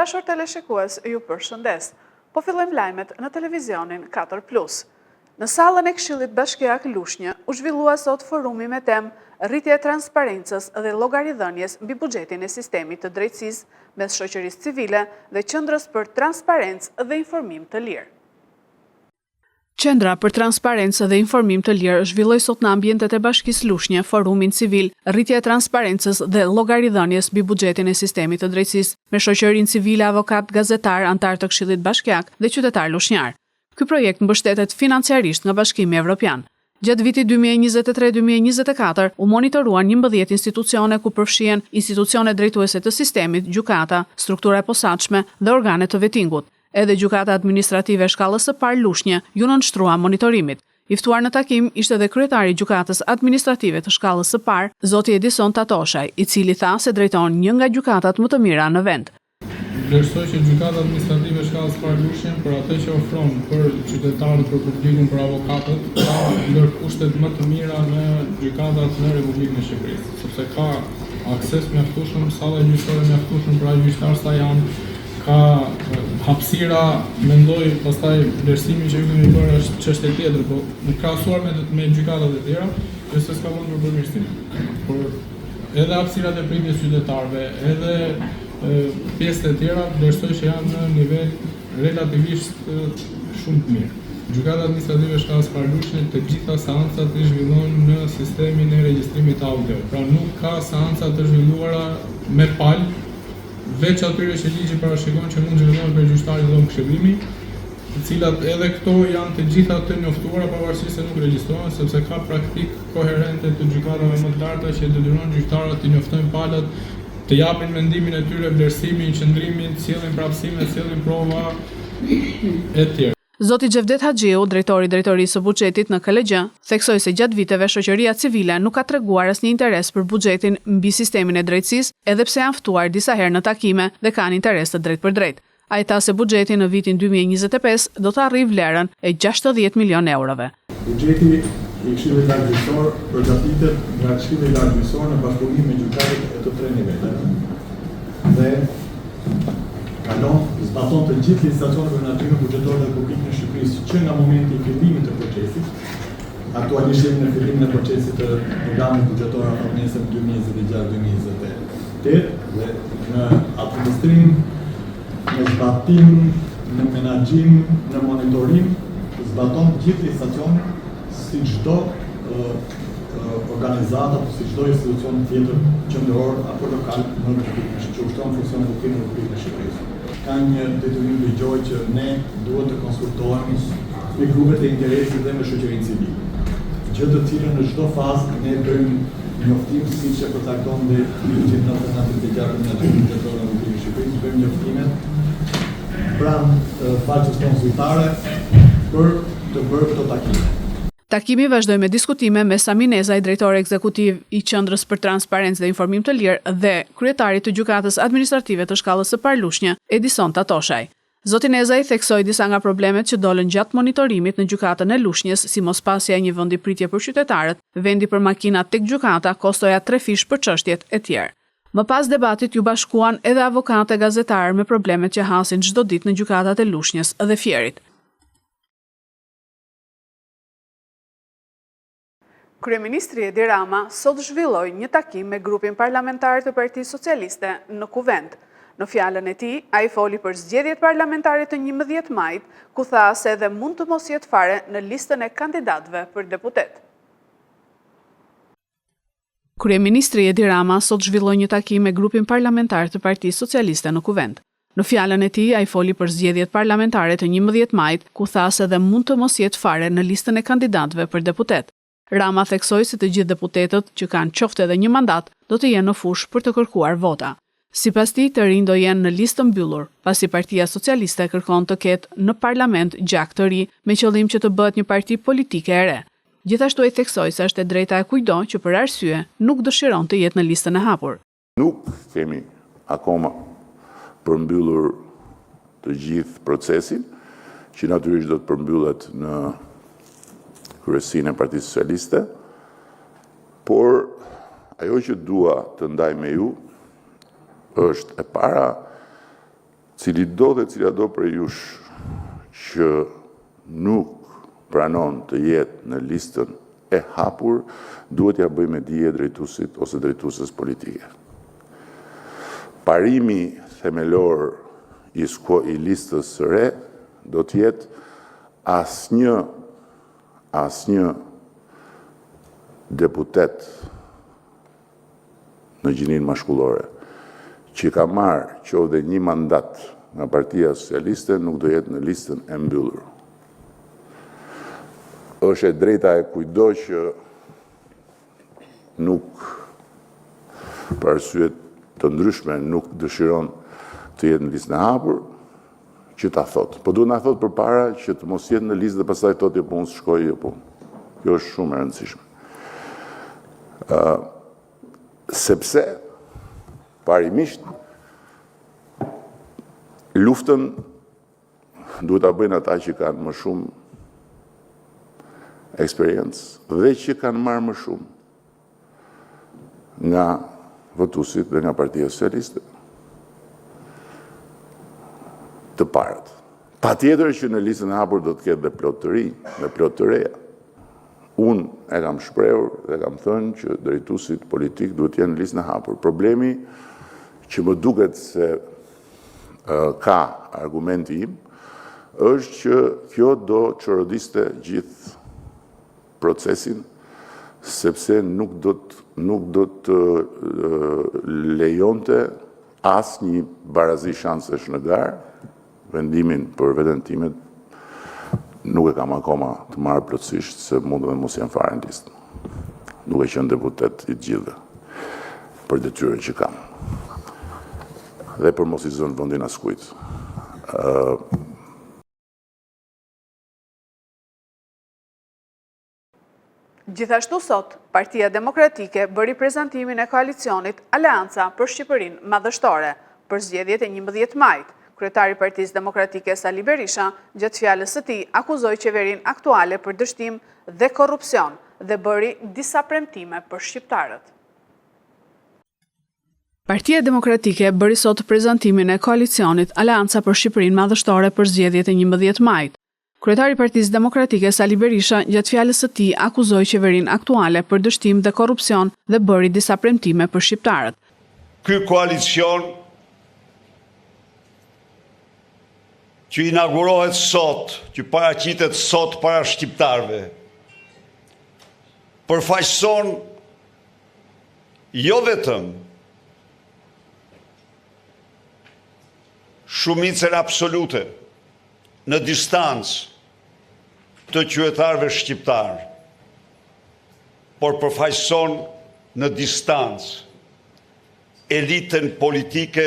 dashur teleshikues, ju përshëndes. Po fillojmë lajmet në televizionin 4 Plus. Në sallën e Këshillit Bashkiak Lushnjë u zhvillua sot forumi me temë Rritja e transparencës dhe llogaridhënies mbi buxhetin e sistemit të drejtësisë mes shoqërisë civile dhe Qendrës për Transparencë dhe Informim të Lirë. Qendra për Transparencë dhe Informim të Lirë zhvilloi sot në ambientet e Bashkisë Lushnje forumin civil Rritja e transparencës dhe llogaridhënies mbi buxhetin e sistemit të drejtësisë me shoqërinë civile, avokatë, gazetarë, anëtarë të Këshillit Bashkiak dhe qytetarë lushnjarë. Ky projekt mbështetet financiarisht nga Bashkimi Evropian. Gjatë vitit 2023 2024 u monitoruan 11 institucione ku përfshihen institucione drejtuese të sistemit, gjykata, struktura e posaçme dhe organe të vetingut. Edhe Gjykata Administrative e Shkallës së Parë Lushnjë iu nënshtrua monitorimit. I ftuar në takim ishte dhe kryetari i Gjykatës Administrative të Shkallës së Parë, zoti Edison Tatoshaj, i cili tha se drejton një nga gjykatat më të mira në vend. Vlerësoj që Gjykata Administrative e Shkallës së Parë Lushnjë për atë që ofron për qytetarët, për publikun, për avokatët, ka ndër kushtet më të mira në gjykatat në Republikën e Shqipërisë, sepse ka akses mjaftueshëm, salla gjyqësore mjaftueshëm për aq gjyqtarë sa janë, ka hapësira, mendoj, pastaj vlerësimi që ju keni bërë është çështje tjetër, po në krahasuar me me gjykatat e tjera, jo se s'ka vend për përmirësim, por edhe hapësirat e pritjes qytetarëve, edhe pjesët e tjera vlerësoj që janë në nivel relativisht shumë të mirë. Gjykata Administrative e Shkallës së Parë Lushnjë të gjitha seancat i zhvillon në sistemin e regjistrimit audio, pra nuk ka seanca të zhvilluara me palë, veç atyre që ligji parashikon që mund të zhvillohen prej gjyqtarit në dhomë këshillimi, të cilat edhe këto janë të gjitha të njoftuara pavarësisht se nuk regjistrohen, sepse ka praktikë koherente të gjykatave më të larta që detyron gjyqtarët të njoftojnë palët, të japin mendimin e tyre, vlerësimin, qëndrimin, të sjellin prapësime, të sjellin prova etj. Zoti Xhevdet Haxhiu, drejtor i Drejtorisë së Buxhetit në KLGJ, theksoi se gjatë viteve shoqëria civile nuk ka treguar asnjë interes për buxhetin mbi sistemin e drejtësisë edhe pse janë ftuar disa herë në takime dhe kanë interes të drejtpërdrejtë. Ai tha se buxheti në vitin 2025 do të arrijë vlerën e 60 milionë eurove. Buxheti i Këshillit të Lartë Gjyqësor përgatitet nga Këshilli i Lartë Gjyqësor në bashkëpunim me gjykatat e të tre niveleve dhe kalon zbaton të gjithë legjislacionin për menaxhimin buxhetor në Republikën e Shqipërisë që nga momenti i fillimit të procesit. Aktualisht jemi në fillimin e procesit të programit buxhetor afatmesëm 2026-2028. 8 dhe në administrim, në zbatim, në menaxhim, në monitorim, zbaton gjithë legjislacionin si çdo organizatë apo si çdo institucion tjetër qendror apo lokal në Republikën e që ushtron funksionet e tij në Republikën e Shqipërisë. Ka një detyrim ligjor që ne duhet të konsultohemi me grupet e interesit dhe me shoqërinë civile. Gjë të cilën në çdo fazë ne bëjmë njoftim siç e përcakton dhe ligji 9936 për menaxhimin buxhetor në Republikën e Shqipërisë, bëjmë njoftimet pranë faqes tonë zyrtare për të bërë këto takime. Takimi vazhdoi me diskutime me Sami Nezaj, drejtor ekzekutiv i Qendrës për Transparencë dhe Informim të Lirë dhe kryetarit të Gjykatës Administrative të Shkallës së Parë Lushnjë, Edison Tatoshaj. Zoti Nezaj theksoi disa nga problemet që dolën gjatë monitorimit në Gjykatën e Lushnjës, si mospasja e një vendi pritje për qytetarët, vendi për makinat tek gjykata, kostoja trefish për çështjet, etj. Më pas debatit iu bashkuan edhe avokatë e gazetarë me problemet që hasin çdo ditë në gjykatat e Lushnjës dhe Fierit. Kryeministri Edi Rama sot zhvilloi një takim me grupin parlamentar të Partisë Socialiste në Kuvend. Në fjalën e tij, ai foli për zgjedhjet parlamentare të 11 majit, ku tha se edhe mund të mos jetë fare në listën e kandidatëve për deputet. Kryeministri Edi Rama sot zhvilloi një takim me grupin parlamentar të Partisë Socialiste në Kuvend. Në fjalën e tij, ai foli për zgjedhjet parlamentare të 11 majit, ku tha se dhe mund të mos jetë fare në listën e kandidatëve për deputet. Rama theksoi se të gjithë deputetët që kanë qoftë edhe një mandat, do të jenë në fushë për të kërkuar vota. Sipas tij, të rinj do jenë në listë të mbyllur, pasi Partia Socialiste kërkon të ketë në parlament gjak të ri, me qëllim që të bëhet një parti politike e re. Gjithashtu ai theksoi se është e drejta e kujtdo që për arsye nuk dëshiron të jetë në listën e hapur. Nuk kemi akoma përmbyllur të gjithë procesin, që natyrisht do të përmbyllet në kryesinë e Partisë Socialiste, por ajo që dua të ndaj me ju është e para. Cilido dhe cilado prej jush që nuk pranon të jetë në listën e hapur, duhet t'ia bëjë me dije drejtuesit ose drejtueses politike. Parimi themelor i i listës së re do të jetë asnjë asnjë deputet në gjininë mashkullore që ka marrë qoftë dhe një mandat nga Partia Socialiste nuk do jetë në listën e mbyllur. Është e drejta e kujtdo që nuk për arsye të ndryshme nuk dëshiron të jetë në listën e hapur, që ta thotë. Po duhet na thotë përpara që të mos jetë në listë dhe pastaj thotë jo po unë s'shkoj, jo po. Kjo është shumë e rëndësishme. Ë sepse parimisht luftën duhet ta bëjnë ata që kanë më shumë eksperiencë dhe që kanë marrë më shumë nga votuesit dhe nga Partia Socialiste. Të parët. Patjetër që në listën e hapur do të ketë dhe plot të rinj, dhe plot të reja. Unë e kam shprehur dhe kam thënë që drejtuesit politikë duhet të jenë në listën e hapur. Problemi që më duket se ka argumenti im, është që kjo do çorodiste gjithë procesin, sepse nuk do të nuk do të lejonte asnjë barazi shansesh në garë, vendimin për veten time nuk e kam akoma të marrë plotësisht, se mund edhe mos jem fare në listë, duke qenë deputet i të gjithëve, për detyrën që kam. Dhe për mos i zënë vendin askujt. Gjithashtu sot, Partia Demokratike bëri prezantimin e koalicionit Aleanca për Shqipërinë Madhështore për zgjedhjet e 11 majit. Kryetari i Partisë Demokratike Sali Berisha, gjatë fjalës së tij, akuzoi qeverinë aktuale për dështim dhe korrupsion dhe bëri disa premtime për shqiptarët. Partia Demokratike bëri sot prezantimin e koalicionit Aleanca për Shqipërinë Madhështore për zgjedhjet e 11 majit. Kryetari i Partisë Demokratike Sali Berisha gjatë fjalës së tij akuzoi qeverinë aktuale për dështim dhe korrupsion dhe bëri disa premtime për shqiptarët. Ky koalicion që inaugurohet sot, që paraqitet sot para shqiptarëve, përfaqëson jo vetëm shumicën absolute, në distancë të qytetarëve shqiptarë, por përfaqëson në distancë elitën politike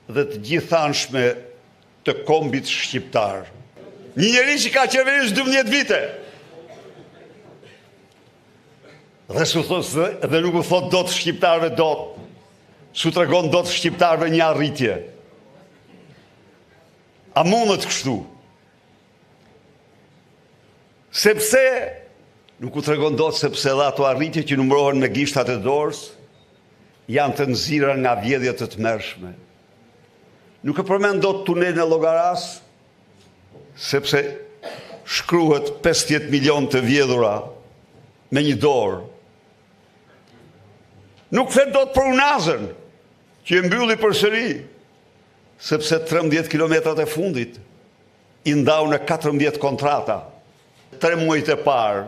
dhe të gjithanshme të kombit shqiptar. Një njeri që ka qeveris 12 vite, dhe s'u thotë dhe nuk u thotë dot shqiptarëve dot, s'u tregon dot shqiptarëve një arritje. A mundet kështu? Sepse nuk u tregon dot sepse edhe ato arritje që numërohen me gishtat e dorës janë të nxira nga vjedhje të tmerrshme. Nuk e përmend dot tunelin e Llogarasë sepse shkruhet 50 milion të vjedhura me një dorë. Nuk flet dot për unazën që e mbylli përsëri sepse 13 kilometrat e fundit i ndau në 14 kontrata. Tre muajt e parë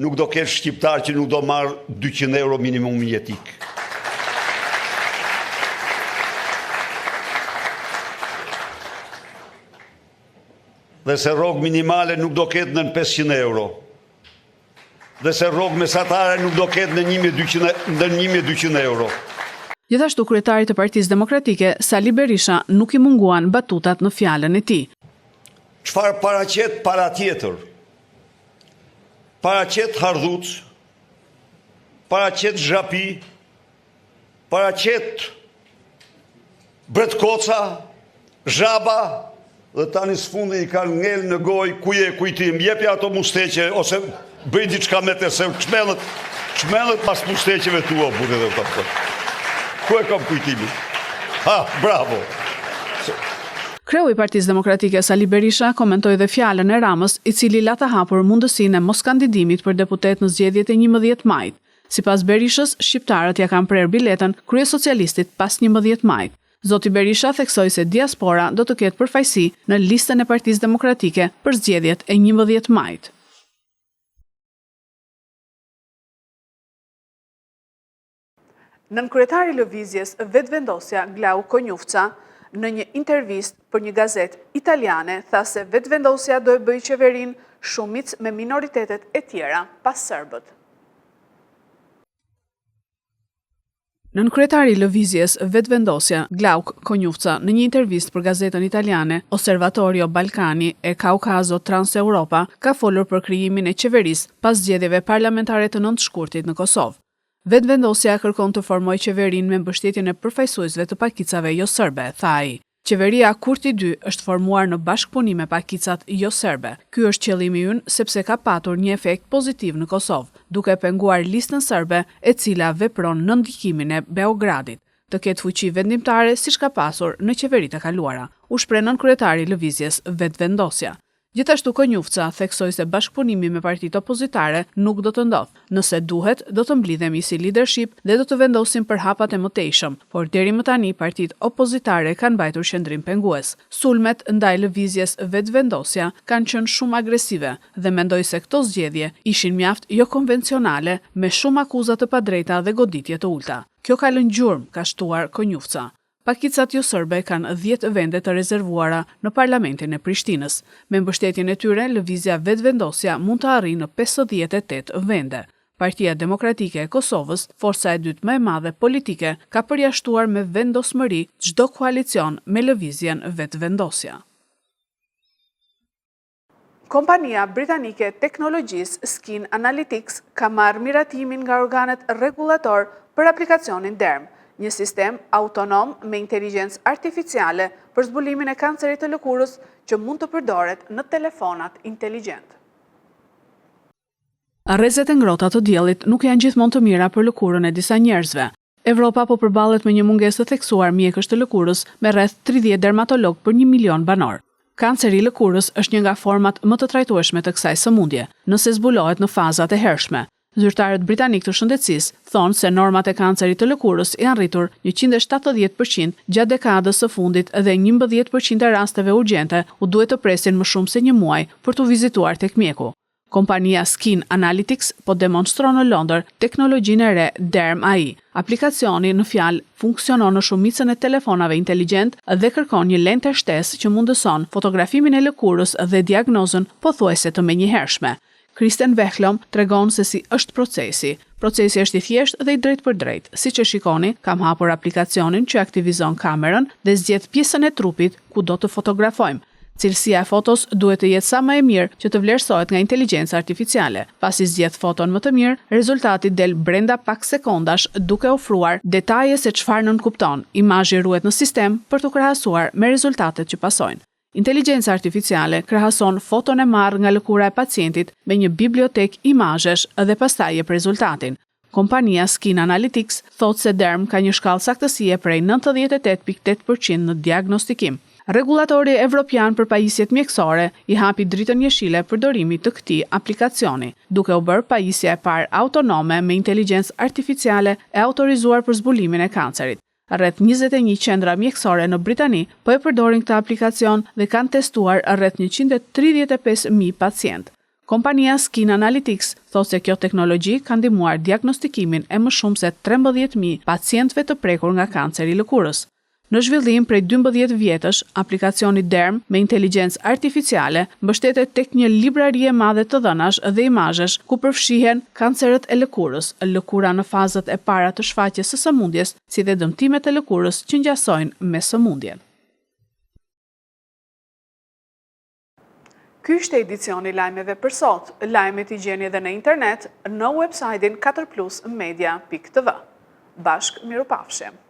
nuk do ketë shqiptar që nuk do marrë 200 euro minimum jetik. Dhe se rrogë minimale nuk do ketë nën 500 euro. Dhe se rrogë mesatare nuk do ketë nën 1200 euro. Gjithashtu kryetarit të Partisë Demokratike, Sali Berisha nuk i munguan batutat në fjalën e tij. Çfarë paraqet para tjetër? Paraqet hardhuc, paraqet zhapi, Paraqet bretkoca, zhaba dhe tani së fundi i kanë ngel në gojë ku je Kujtim, jepi ato musteqe ose bëj diçka me të se çmendet, çmendet pas musteqeve tua burri dhe ta. Ku e kam Kujtimin? Ha, bravo. Kreu i Partisë Demokratike Sali Berisha komentoi dhe fjalën e Ramës, i cili la të hapur mundësinë e moskandidimit për deputet në zgjedhjet e 11 majit. Sipas Berishës, shqiptarët ia kanë prerë biletën kryesocialistit pas 11 majit. Zoti Berisha theksoi se diaspora do të ketë përfaqësi në listën e Partisë Demokratike për zgjedhjet e 11 majit. Nënkryetari i Lëvizjes Vetëvendosja, Glauk Konjufca, në një intervistë për një gazetë italiane tha se Vetëvendosja do e bëjë qeverinë shumicë me minoritetet e tjera pa serbët. Nënkryetari i Lëvizjes Vetëvendosja, Glauk Konjufca, në një intervistë për gazetën italiane Osservatorio Balcani e Caucaso Transeuropa, ka folur për krijimin e qeverisë pas zgjedhjeve parlamentare të 9 shkurtit në Kosovë. Vetëvendosja kërkon të formojë qeverinë me mbështetjen e përfaqësuesve të pakicave joserbe, tha ai. Qeveria Kurti dy është formuar në bashkëpunim me pakicat joserbe. Ky është qëllimi ynë sepse ka patur një efekt pozitiv në Kosovë, duke penguar Listën Serbe, e cila vepron nën ndikimin e Beogradit, të ketë fuqi vendimtare siç ka pasur në qeveritë e kaluara, u shpreh nënkryetari i Lëvizjes Vetëvendosja. Gjithashtu Konjufca theksoi se bashkëpunimi me partitë opozitare nuk do të ndodhë. Nëse duhet, do të mblidhemi si lidership dhe do të vendosim për hapat e mëtejshëm, por deri më tani partitë opozitare kanë mbajtur qëndrim pengues. Sulmet ndaj Lëvizjes Vetëvendosja kanë qenë shumë agresive dhe mendoj se këto zgjedhje ishin mjaft jokonvencionale me shumë akuza të padrejta dhe goditje të ulëta. Kjo ka lënë gjurmë, ka shtuar Konjufca. Pakicat joserbe kanë dhjetë vende të rezervuara në Parlamentin e Prishtinës. Me mbështetjen e tyre, Lëvizja Vetëvendosja mund të arrijë në 58 vende. Partia Demokratike e Kosovës, forca e dytë më e madhe politike, ka përjashtuar me vendosmëri çdo koalicion me Lëvizjen Vetëvendosja. Kompania britanike e teknologjisë Skin Analytics ka marrë miratimin nga organet rregullator për aplikacionin Derm, një sistem autonom me inteligjencë artificiale për zbulimin e kancerit të lëkurës që mund të përdoret në telefonat inteligjentë. Rrezet e ngrohta të diellit nuk janë gjithmonë të mira për lëkurën e disa njerëzve. Evropa po përballet me një mungesë të theksuar mjekësh të lëkurës me rreth 30 dermatologë për një milion banorë. Kanceri i lëkurës është një nga format më të trajtueshme të kësaj sëmundje, nëse zbulohet në fazat e hershme. Zyrtarët britanikë të shëndetësisë thonë se normat e kancerit të lëkurës janë rritur 170% gjatë dekadës së fundit dhe 11% e rasteve urgjente u duhet të presin më shumë se një muaj për t'u vizituar tek mjeku. Kompania Skin Analytics po demonstron në Londër teknologjinë e re Derm AI. Aplikacioni në fjalë funksionon në shumicën e telefonave inteligjentë dhe kërkon një lente shtesë që mundëson fotografimin e lëkurës dhe diagnozën pothuajse të menjëhershme. Kristen Vehlom tregon se si është procesi. Procesi është i thjeshtë dhe i drejtpërdrejtë. Siç e shikoni, kam hapur aplikacionin që aktivizon kamerën dhe zgjedh pjesën e trupit ku do të fotografojmë. Cilësia e fotos duhet të jetë sa më e mirë që të vlerësohet nga inteligjenca artificiale. Pasi zgjedh foton më të mirë, rezultati del brenda pak sekondash duke ofruar detaje se çfarë nënkupton. Imazhi ruhet në sistem për t'u krahasuar me rezultatet që pasojnë. Inteligjenca artificiale krahason foton e marrë nga lëkura e pacientit me një bibliotekë imazhesh dhe pastaj jep rezultatin. Kompania Skin Analytics thotë se Derm ka një shkallë saktësie prej 98.8% në diagnostikim. Rregullatori evropian për pajisjet mjekësore i hapi dritën jeshile përdorimit të këtij aplikacioni, duke u bërë pajisja e parë autonome me inteligjencë artificiale e autorizuar për zbulimin e kancerit. Rreth 21 qendra mjekësore në Britani po e përdorin këtë aplikacion dhe kanë testuar rreth 135.000 pacientë. Kompania Skin Analytics thotë se kjo teknologji ka ndihmuar diagnostikimin e më shumë se 13.000 pacientëve të prekur nga kanceri i lëkurës. Në zhvillim prej 12 vjetësh, aplikacioni Derm me inteligjencë artificiale mbështetet tek një librari e madhe të dhënash dhe imazhesh ku përfshihen kanceret e lëkurës, lëkura në fazat e para të shfaqjes së sëmundjes, si dhe dëmtimet e lëkurës që ngjasojnë me sëmundjen. Ky ishte edicioni i lajmeve për sot. Lajmet i gjeni edhe në internet në website-in 4plusmedia.tv. Bashkë mirupafshim.